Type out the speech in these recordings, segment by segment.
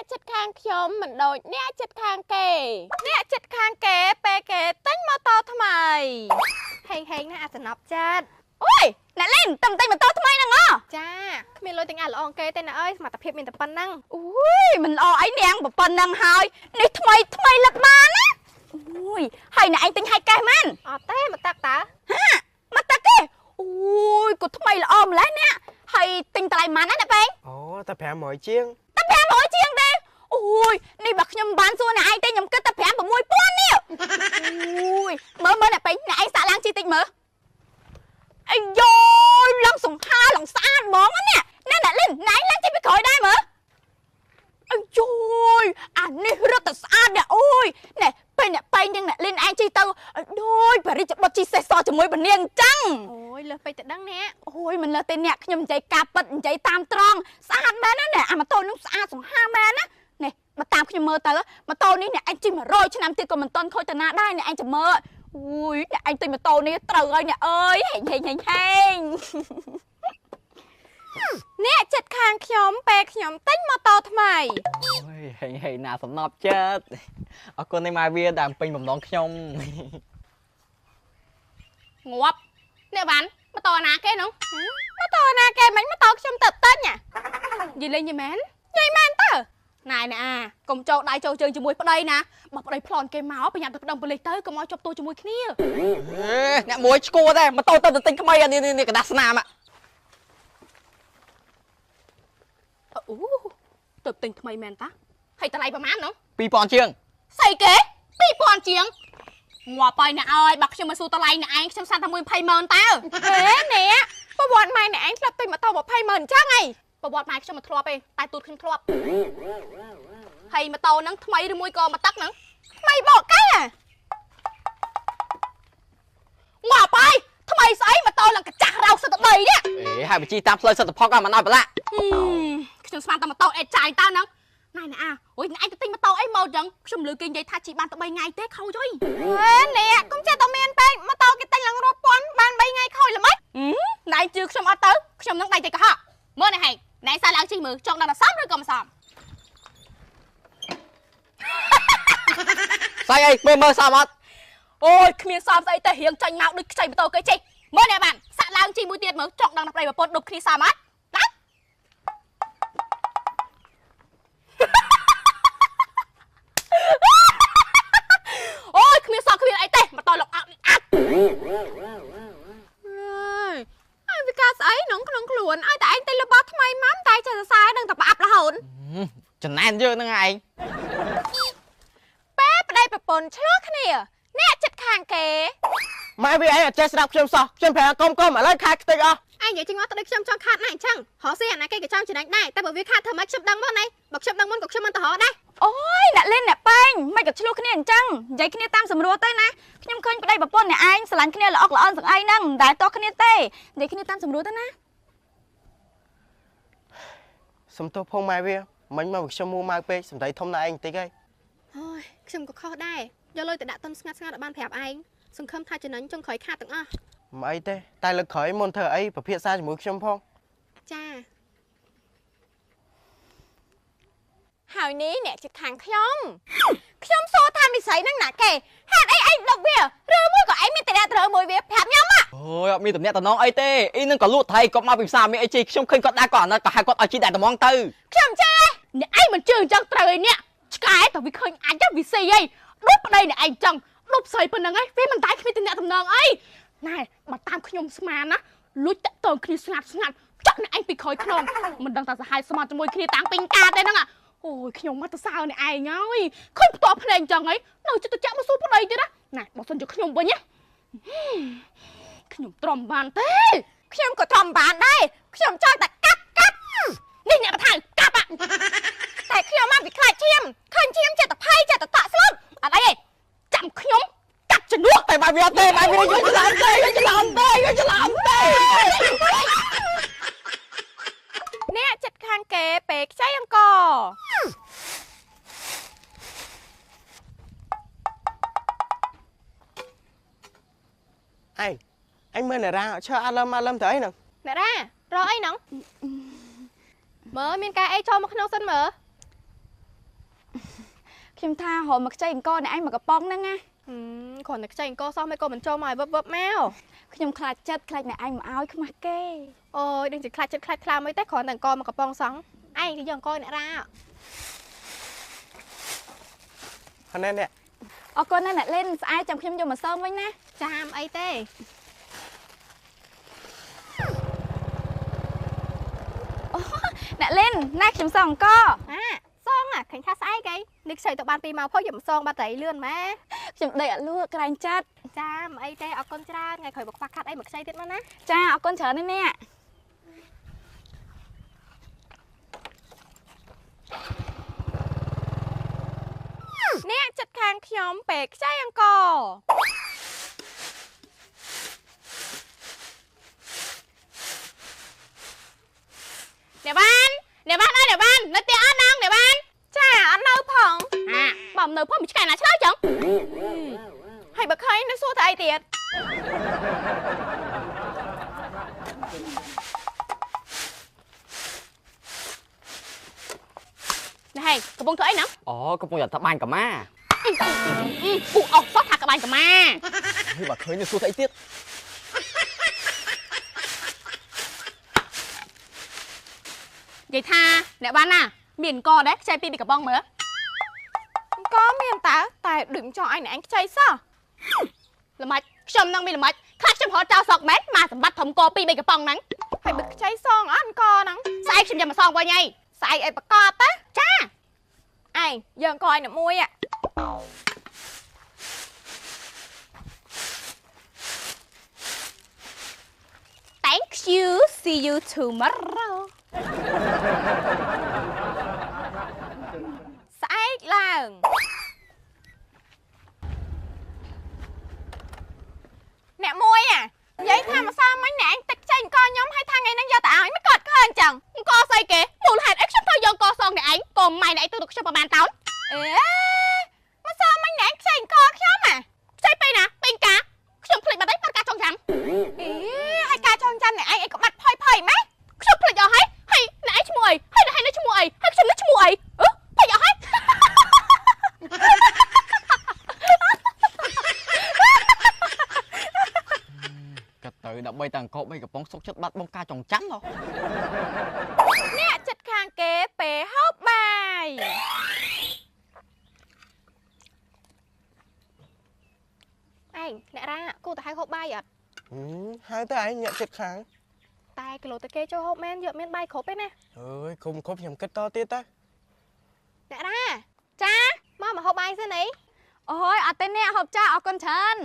អ្នកចិត្តខាងខ្ញុំមិនដូចអ្នកចិត្តខាងគេអ្នកចិត្តខាងគេពេលគេទិញម៉ូតូថ្មីហេងហេងណាអាសំណប់ចិត្តអូយអ្នកលីនតែទិញម៉ូតូថ្មីហ្នឹងហ៎ចាគ្មានលុយទិញអាល្អគេទេណាអើយសមត្ថភាពមានតែប៉ុណ្្នឹងអូយមិនល្អអីនាងប៉ុណ្្នឹងហើយនេះថ្មីថ្មីលឹកបានណាអូយហើយអ្នកឯងទិញហើយកេះមែនអត់ទេមកតាក់តើហាមកតាក់ទេអូយក៏ថ្មីល្អម្ល៉េះអ្នកហើយទិញតម្លៃប៉ុន្មានណាអ្នកពេងអូតែ500ជាងតែ500ជាងទេអូយនេះបើខ្ញុំបានសួរអ្នកឯងទេខ្ញុំគិតតែ5 6000នេះអូយមើលមើលអ្នកពេងអ្នកឯងសាកឡើងជីតិចមើលអាយយឡើងសង្ហាឡើងស្អាតហ្មងណាអ្នកអ្នកលិនអ្នកឯងឡើងជីពីក្រោយដែរមើលអាយយអានេះរត់តែស្អាតអ្នកអូយនេះពេលអ្នកពេងនិងអ្នកលិនឯងជីទៅដូចបរិជ្ជបុត្រជីសេះសជាមួយបនាងអញ្ចឹងអូយលើសពេកទៅដឹងអ្នកអូយមិនលើសទេអ្នកខ្ញុំនិយាយការពិតនិយាយតាមត្រង់ស្អាតមែនណាអ្នកអាម៉ូតូនឹងស្អាតសង្ហាមែនណានេះមកតាមខ្ញុំមើលទៅម៉ូតូនេះអ្នកឯងជិះ100ឆ្នាំទៀតក៏មិនទាន់ខូចតាណាដែរអ្នកឯងចាំមើលអូយអ្នកឯងទិញម៉ូតូនេះត្រូវហើយអ្នកអើយហេងហេងហេងហេងអ្នកចិត្តខាងខ្ញុំពេលខ្ញុំទិញម៉ូតូថ្មីអូយហេងហេងណាសំណប់ចិត្តអរគុណនេះម៉ែវាដែលពេញបំណងខ្ញុំងាប់អ្នកវ៉ាន់ម៉ូតូណាគេនោះម៉ូតូណាគេមិញម៉ូតូខ្ញុំទៅទិញនិយាយលេងយីមែននិយាយមែនតើណែណាកុំចូលដៃចូលជើងជាមួយប្តីណាបើប្តីប្លន់គេមកប្រញាប់ទៅប្តឹងប៉ូលីសទៅកុំឲ្យជាប់តួជាមួយគ្នាអ្នកមួយឈួតដែរម៉ូតូទៅទិញថ្មីអានេះនេះกระดาษស្នាមអូទៅទិញថ្មីមែនតាហើយតម្លៃប្រហែលនោះ2000ជាងស្អីគេ2000ជាងងាប់ហើយអ្នកអើយបើខ្ញុំមកសួរតម្លៃអ្នកឯងខ្ញុំសាន់តែ120ម៉ឺនតើហេអ្នកប្រវត្តិម៉ែអ្នកឯងធ្លាប់ទិញម៉ូតូ20ម៉ឺនអញ្ចឹងហីប្រវត្តិម៉ែខ្ញុំមិនធ្លាប់ទេតែទូតខ្ញុំធ្លាប់ហើយម៉ូតូហ្នឹងថ្មីឬមួយក៏មកទឹកហ្នឹងថ្មីបកកែងាប់ហើយថ្មីស្អីម៉ូតូឡើងកាចាស់រោគសិតតែ3នេះអេហើយបញ្ជីតាមផ្លូវសិតតែផុកមិនឲ្យប្រឡាក់ខ្ញុំស្មានតែម៉ូតូអេតចាយតើហ្នឹងណែណាអូយអ្នកឯងទៅទិញម៉ូតូអីមកចឹងខ្ញុំលើគេនិយាយថាជីបានតែ3ថ្ងៃទេខូចអុយហេអ្នកកុំចេះតែមានពេកម៉ូតូគេទិញឡើងរាប់ពាន់បាន3ថ្ងៃខូចល្មិចណែជឿខ្ញុំអត់ទៅខ្ញុំនឹងដៃតែកុហកមើលនេះហែងណែសាឡើងជីមើលចង់ដល់តែសមឬក៏មិនសមស្អីអីមើលមើលសមអត់អូយគ្មានសមស្អីទេរៀងចាញ់មកដូចខ្ចីម៉ូតូគេជីមើលនេះបានសាក់ឡើងជីមួយទៀតមើលចង់ដល់តែប្តីប្រពន្ធដប់គ្នាសមអត់ណាអូយគ្មានសមគ្មានអីទេម៉ូតូលោកអត់អាត់ហើយវាការស្អីក្នុងក្នុងខ្លួនឲ្យតែឯងទិញរបស់ថ្មីមកតែចេះសរសើរនឹងតែប្រអាប់រហូតចំណែនយើងហ្នឹងឯងពេលប្តីប្រពន្ធឆ្លោះគ្នាអ្នកចិត្តខាងគេម៉ែវាឯងអត់ចេះស្ដាប់ខ្ញុំសោះខ្ញុំប្រាប់កុំកុំឥឡូវខាតខ្ទេចអស់ឯងនិយាយចេញមកទៅដូចខ្ញុំចង់ខាតណាស់អញ្ចឹងរកស៊ីអាណាគេក៏ចង់ចំណេញដែរតែបើវាខាតធ្វើម៉េចខ្ញុំដឹងមកណៃបើខ្ញុំដឹងមុនក៏ខ្ញុំមិនទៅរកដែរអូយអ្នកលិនអ្នកប៉េងមិនក៏ឆ្លោះគ្នាអញ្ចឹងនិយាយគ្នាតាមសម្រួលទៅណាខ្ញុំឃើញប្តីប្រពន្ធអ្នកឯងស្រឡាញ់គ្នាល្អអកល្អន់សង្អៃហ្នឹងមិនដែលតោះគ្នាទេនិយាយគ្នាតាមសម្រួលទៅណាសុំទោសផងម៉ែវាមិញមកខ្ញុំមួម៉ៅពេកសម្ដីធំណាស់ឯងបន្តិចហើយអូយខ្ញុំក៏ខុសដែរយកលុយទៅដាក់តុនស្ងាត់ស្ងាត់ឲ្យបានប្រាប់ឯងសង្ឃឹមថាចំណេញចុងក្រោយខាតទាំងអស់មិនអីទេតែលើកក្រោយមុនធ្វើអីពិភាក្សាជាមួយខ្ញុំផងចាហើយនេះអ្នកជិតខាងខ្ញុំខ្ញុំសួរថាមិស័យនឹងណាគេហេតុអីឯងលុកវាឬមួយក៏ឯងមានតែអ្នកត្រូវមួយវាប្រាប់ខ្ញុំអូយអត់មានតំណែងតំណងអីទេអ៊ីនឹងក៏លក់ថៃគាត់មកពីផ្សារមានអីជីខ្ញុំឃើញគាត់ដើរគាត់អាណិតក៏ហៅគាត់ឲ្យជីដែរត្មងទៅខ្ញុំជឿអ្នកឯងមិនជឿអញ្ចឹងត្រូវឯអ្នកឆ្កែតែវាឃើញអញវាស៊ីអីដូចប្តីអ្នកឯងចឹងដប់ស្រីប៉ុណ្្នឹងឯងវាមិនតែគ្មានតំណែងតំណងអីណែបើតាមខ្ញុំស្មានណាលួចតាក់ទងគ្នាស្ងាត់ស្ងាត់ចាក់អ្នកឯងពីក្រោយខ្នងមិនដឹងថាសហាយស្មត់ជាមួយគ្នាតាំងពីកាទេហ្នឹងអូយខ្ញុំមកទៅសើអ្នកឯងហើយឃើញផ្ទាល់ភ្នែកអញ្ចឹងហីនៅចិត្តទៅចាក់មកសួរប្តីទៀតណាណែបើសិនជាខ្ញុំវិញណាខ្ញុំទ្រាំបានទេខ្ញុំក៏ទ្រាំបានដែរខ្ញុំចង់តែកាប់កាប់នេះអ្នកបថៅកាប់តែខ្ញុំមកពីខ្លាចឈាមឃើញឈាមចិត្តតែភ័យចិត្តតែតក់ស្លុតអត់អីទេចាំខ្ញុំកាត់ជំនួសតែបាយវាអត់ទេបាយវាយកច្រឡំទេយកច្រឡំទេយកច្រឡំទេអ្នកចិត្តខាងគេពេលខ្ចីអង្គឯងឯងមើលណារ៉ាឆើអាឡឹមអាឡឹមទៅអីហ្នឹងណារ៉ារកអីហ្នឹងមើលមានការអីចូលមកក្នុងសិនមើល ខ្ញុំថារកមកខ្ចីអង្គអ្នកឯងមកកំប៉ុងហ្នឹងណា គ្រាន់តែខ្ចីអង្គសោះមិនក៏មិនចូលមកឲ្យវឹបវឹបមក ខ្ញុំខ្លាចចិត្តខ្លាចអ្នកឯងមកឲ្យខ្មាស់គេ អូយដឹងជាខ្លាចចិត្តខ្លាចថ្លើមអីទេគ្រាន់តែអង្គមកកំប៉ុងសោះឯងគេយកអង្គអ្នករ៉ា ហ្នឹងណែអ្នក អរគុណណាស់អ្នកលិនស្អែកចាំខ្ញុំយកមកសងវិញណា ចាំអីទេ អូអ្នកលិនណាខ្ញុំសងអង្គ អាសងអាឃើញថាស្អែកអីនេះខ្ចីទៅបាន2ម៉ោងផងយកមកសងបាត់តែលឿនម៉ែ ខ្ញុំដេកអត់លក់ក្រែងចិត្ត ចាំអីទេអរគុណច្រើនថ្ងៃក្រោយបើខ្វះខាតអីមកខ្ចីទៀតមកណា ចាអរគុណច្រើនណាស់អ្នក អ្នកចិត្តខាងខ្ញុំពេលខ្ចីអង្គអ្នកបានអ្នកបានអើអ្នកបាននៅផ្ទះអត់ណងអ្នកបានចាអត់នៅផងអាបើមិននៅផងមិនឆ្កែណាឆ្លើយចឹងហើយបើឃើញនៅសួរតែអីទៀត នេះហេកំពុងធ្វើអីហ្នឹង អូកំពុងតែថាបាញ់កម្មា ពូអស់សោះថាក្បាញ់កម្មា ហើយបើឃើញនៅសួរតែអីទៀត និយាយថាអ្នកបានណាមានអង្គដែរខ្ចីពីកំប៉ុងមើល អង្គមានតើតែដូចមិនចង់ឲ្យអ្នកឯងខ្ចីសោះ ល្មិចខ្ញុំនឹងមានល្មិចខ្លះខ្ញុំរត់ចោលសក់មែនមកសម្បត្តិធំក2 3កំប៉ុងហ្នឹង ហើយបើខ្ចីសងអត់អង្គហ្នឹង ស្អែកខ្ញុំយកមកសងវិញហី ស្អែកឲ្យប្រកបណា ចា ឯងយើងអង្គឲ្យអ្នកមួយ Thank you, see you tomorrow. ស្អែកឡើងអ្នកមួយអានិយាយថាម្សិលមិញអ្នកឯងទឹកចេញអង្គខ្ញុំឲ្យថាថ្ងៃហ្នឹងយកទៅឲ្យមិនគាត់ឃើញចឹង អង្គស្អីគេមូលហេតុអីខ្ញុំទៅយកអង្គសងអ្នកឯងក៏ម៉ែអ្នកឯងទៅខ្ញុំប្រហែលតោន អេម្សិលមិញអ្នកឯងខ្ចីអង្គខ្ញុំអា ខ្ចីពេលណាពេលកាខ្ញុំភ្លេចបាត់ហើយបាត់ការចងចាំ អេហើយការចងចាំអ្នកឯងអីក៏បាត់ផុយផុយម៉េច ខ្ញុំភ្លេចអស់ហើយហើយអ្នកឯងឈ្មោះអីហើយអ្នកឯងនៅឈ្មោះអីហើយខ្ញុំនៅឈ្មោះអីអឺភ្លេចអស់ហើយ កាត់ទៅដើម្បីតែអង្គ3កំប៉ុងសុកចិត្តបាត់បង់ការចងចាំណោះ អ្នកចិត្តខាងគេពេលហូបបាយ ឯងអ្នករ៉ាគូទៅហៅហូបបាយអត់ ហៅទៅឯងអ្នកចិត្តខាង តែគីឡូទៅគេចូលហូបមែនយកមានបាយគ្រប់ទេណា អើយគ្រប់គ្រប់ខ្ញុំគិតតទៀតតា អ្នករ៉ា ចា មកមកហូបបាយសិនអី អូយអត់ទេអ្នកហូបចាអរគុណច្រើន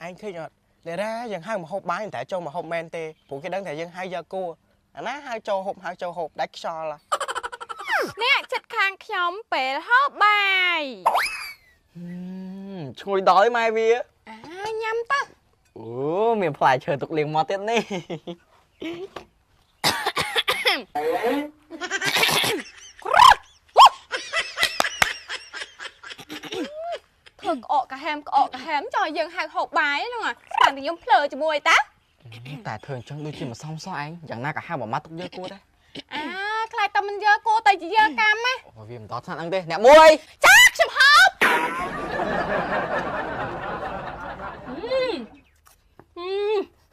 ឯងឃើញអត់អ្នករ៉ាយើងហៅមកហូបបាយតែចូលមកហូបមែនទេព្រោះគេដឹងថាយើងហៅយកគួរអាណាហៅចូលហូបហៅចូលហូបដាច់ខ្យល់ អ្នកចិត្តខាងខ្ញុំពេលហូបបាយ ឈ្ងុយដល់ម៉ែវា អាញ៉ាំទៅ អូមានផ្លែឈើទុកលៀងមកទៀតនេះ ធ្វើក្អកកាហែមក្អកកាហែមចង់ឲ្យយើងហៅហូបបាយហ្នឹងស្មានតែខ្ញុំភ្លើជាមួយតា តែធ្វើអញ្ចឹងដូចជាមិនសមសោះឯងយ៉ាងណាក៏ហៅមួយម៉ាត់ទុកយកគួរដែរ អាខ្លាចតែមិនយកគួរតែជាយកកម្មណា អូវាមិនដល់ថ្នាក់ហ្នឹងទេអ្នកមួយ ចាខ្ញុំហូប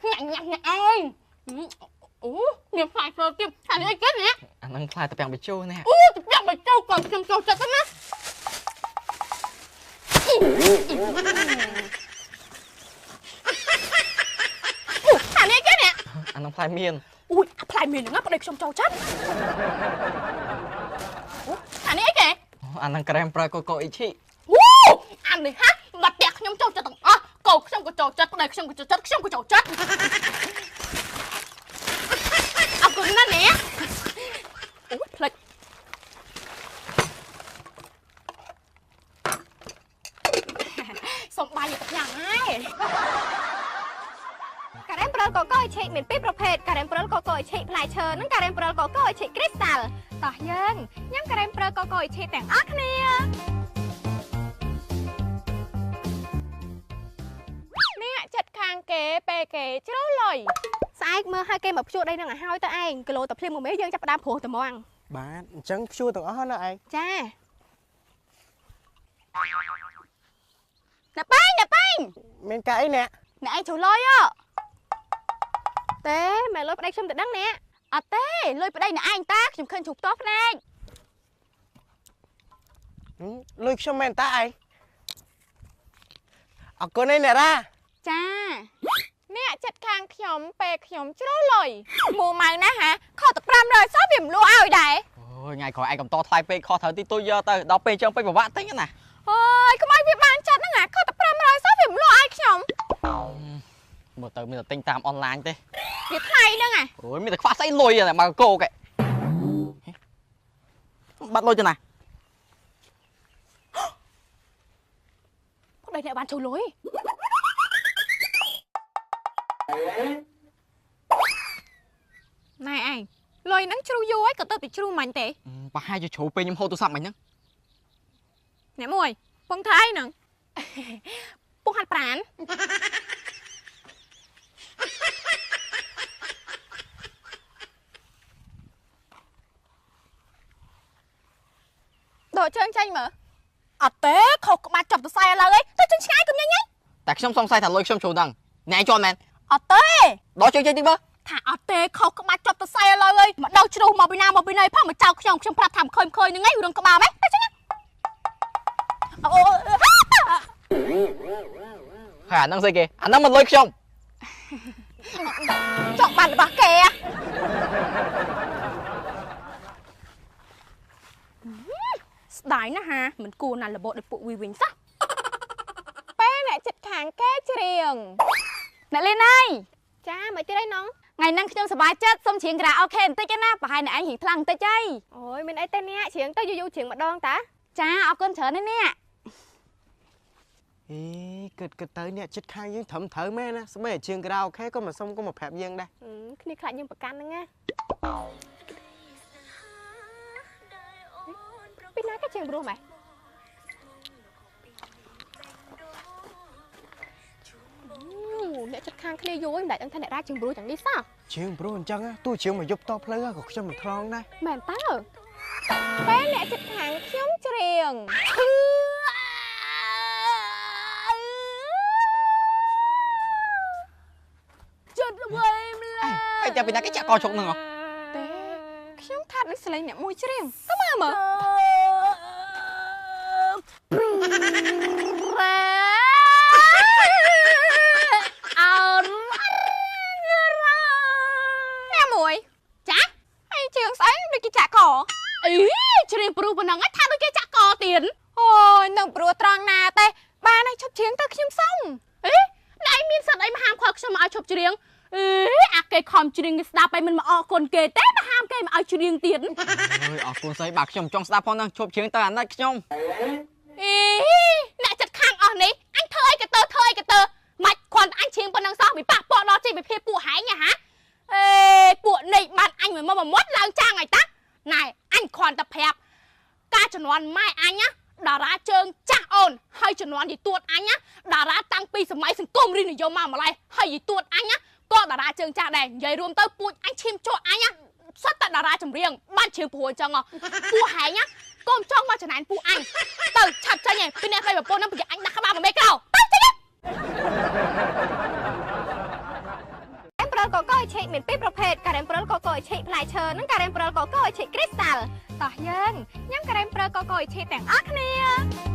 ញ៉ាំញ៉ាំញ៉ាំអើយអូមានផ្លែឈើទៀតអានេះអីគេនេះ អាហ្នឹងផ្លែតាពាំងបៃជូនេះ អូតាពាំងបៃជូក៏ខ្ញុំចូលចិត្តណា អូអានេះគេនេះ អាហ្នឹងផ្លែមៀន អូយផ្លែមៀនហ្នឹងប្តីខ្ញុំចូលចិត្តអូអានេះអីគេ អាហ្នឹងក្រែមប្រើកូកូអ៊ីឈី អូអានេះហាបាត់ផ្ទះខ្ញុំចូលចិត្តទាំងអស់កូនខ្ញុំក៏ចូលចិត្តប្តីខ្ញុំក៏ចូលចិត្តខ្ញុំក៏ចូលចិត្តអរគុណណាស់នេះអូភ្លេច សុំបាយទឹកញ៉ាំហើយ ការ៉េមព្រិលកូកូអ៊ីឈិមានពីរប្រភេទការ៉េមព្រិលកូកូអ៊ីឈិផ្លែឈើនិងការ៉េមព្រិលកូកូអ៊ីឈិគ្រីស្តាល់ តោះយើងញ៉ាំការ៉េមព្រិលកូកូអ៊ីឈិទាំងអស់គ្នាអ្នកចិត្តខាងគេពេលគេជ្រុលលុយ ស្អែកមើលឲ្យគេមកភ្ជួរដីនឹងឲ្យហើយទៅឯងគីឡូតែភ្លាមមួយមេយើងចាប់ផ្ដើមព្រោះត្មង បាទអញ្ចឹងភ្ជួរទាំងអស់ណាឯង ចា អ្នកប៉េងអ្នកប៉េងមានកាអីអ្នកអ្នកឯងជ្រុលលុយ ទេមែនលុយប្តីខ្ញុំទៅដឹងអ្នក អត់ទេលុយប្តីអ្នកឯងតាខ្ញុំឃើញជ្រុះផ្ទាល់ភ្នែក លុយខ្ញុំមែនតាឯងអរគុណឯអ្នករ៉ា ចា អ្នកចិត្តខាងខ្ញុំពេលខ្ញុំជ្រុលលុយមួម៉ៅណាស់ហាខុសតែ500សោះវាមិនលក់ឲ្យដែរ អូយថ្ងៃក្រោយឯងកំតថ្លៃពេកខុសត្រូវទីទួយយកទៅដល់ពេលអញ្ចឹងពេកពិបាកទិញណា អូយកុំឲ្យវាបានចិត្តហ្នឹងអាខុសតែ500សោះវាមិនលក់ឲ្យខ្ញុំ មើលទៅមានតែទិញតាមអនឡាញទេ វាថ្លៃហ្នឹងអា អូយមានតែខ្វះស្អីលុយតែមកកោកបាត់លុយទៅណា ប្តីអ្នកបានចូលលុយ ណែឯងលុយហ្នឹងជ្រុះយូរហើយក៏ទៅតែជ្រុះមិញទេ ប្រហែលជាជ្រុះពេលខ្ញុំហូតទូរស័ព្ទមិញហ្នឹង អ្នកមួយពងថៃហ្នឹង ពងហាត់ប្រាន ដកជើងចេញមើល អត់ទេខុសក្បាច់ចាប់សរសៃឥឡូវអីទៅចេញឆ្ងាយកុំញ៉ាញ់ តែខ្ញុំសង្ស័យថាលុយខ្ញុំជ្រុះហ្នឹងអ្នកឯងជាប់មែន អត់ទេ ដកជើងចេញតិចមើល ថាអត់ទេខុសក្បាច់ចាប់សរសៃឥឡូវអីមកដល់ជ្រុះមកពីណាមកពីណីផងមកចោលខ្ញុំខ្ញុំប្រាប់ថាមិនឃើញឃើញហ្នឹងឯងរឿងក្បាលម៉េចទៅចេញអូ ហើយអាហ្នឹងស្អីគេអាហ្នឹងមិនលុយខ្ញុំ ចង់បានរបស់គេស្ដាយណាស់ហាមិនគួរណារបត់ដោយពួកវីវិញសោះ ពេលអ្នកចិត្តខាងគេច្រៀង អ្នកលីនអើយ ចាមិនទៀតអីនង ថ្ងៃហ្នឹងខ្ញុំសប្បាយចិត្តសុំច្រៀងការ៉ាអូខេបន្តិចណាប្រហែលអ្នកឯងរៀងខ្លាំងបន្តិចហី អូយមានអីទេអ្នកច្រៀងទៅយូរយូរច្រៀងម្ដងតា ចាអរគុណច្រើនណាស់អ្នក អេគិតគិតទៅអ្នកចិត្តខាងយើងត្រឹមត្រូវមែនណាស្បែកច្រៀងការ៉ាអូខេក៏មកសុំក៏មកប្រាប់យើងដែរ គ្នាខ្លាចយើងប្រកាន់ហ្នឹងណាពីណាគេច្រៀងព្រោះម៉េចអ្នកចិត្តខាងគ្នាយូរមិនដែលដឹងថាអ្នករាច្រៀងព្រោះយ៉ាងនេះសោះ ច្រៀងព្រោះអញ្ចឹងទោះច្រៀងមកយប់តផ្លូវក៏ខ្ញុំមិនថ្លង់ដែរ មែនតើ ពេលអ្នកចិត្តខាងខ្ញុំច្រៀង ចិត្តអ្វីម្ល៉េះ ហើយតែពីណាគេចាក់កជុកហ្នឹងហ៎ ទេខ្ញុំថាដូចសលេងអ្នកមួយច្រៀងទៅមើលមើល អោន អ្នកមួយចាហើយជើងស្អីដូចគេចាក់ក អីច្រៀងព្រោះប៉ុណ្ណឹងថាដូចគេចាក់កទៀត អូយនឹងព្រោះត្រង់ណាទេបានហើយឈប់ច្រៀងទៅខ្ញុំសុំ អេអ្នកឯងមានសិទ្ធអីមកហាមឃាត់ខ្ញុំមកឲ្យឈប់ច្រៀងអេអាគេខំច្រៀងគេស្ដាប់ហើយមិនមកអរគុណគេទេមកហាមគេមកឲ្យច្រៀងទៀត អើយអរគុណស្អីបាទខ្ញុំចង់ស្ដាប់ផងហ្នឹងឈប់ច្រៀងទៅអាណិតខ្ញុំ អេអ្នកចិត្តខាងអស់នេះអញធ្វើអីក៏ទៅធ្វើអីក៏ទៅមិនគ្រាន់តែអញច្រៀងប៉ុណ្ណឹងសោះវាប៉ះពាល់ដល់ជីវភាពពួកហែងហ៎អេពួកនេះបានអញមួយមកមាត់ឡើងចាងហើយតាណែអញគ្រាន់តែប្រាប់ការជំនាន់ម៉ែអញណាតារាជើងចាស់អូនហើយជំនាន់យីទួតអញណាតារាតាំងពីសម័យសង្គមរាជនិយមមកម្លេះហើយយីទួតអញណាក៏តារាជើងចាស់ដែរនិយាយរួមទៅពូជអញឈាមជក់អញណាសុទ្ធតែតារាចម្រៀងបានច្រៀងព្រោះអញ្ចឹងពួកហែងណាកុំចង់មកចំណែនពួកអញទៅឆាប់ចេញឯងពីអ្នកប្តីប្រពន្ធហ្នឹងប្រយ័ត្នអញដាក់ក្បាលមកមេក្រោទៅចេញ ការ៉េមព្រិលកកអ៊ីឆេមានពីរប្រភេទការ៉េមព្រិលកកអ៊ីឆេផ្លែឈើនិងការ៉េមព្រិលកកអ៊ីឆេគ្រីស្តាល់តោះយើងញ៉ាំការ៉េមព្រិលកកអ៊ីឆេទាំងអស់គ្នា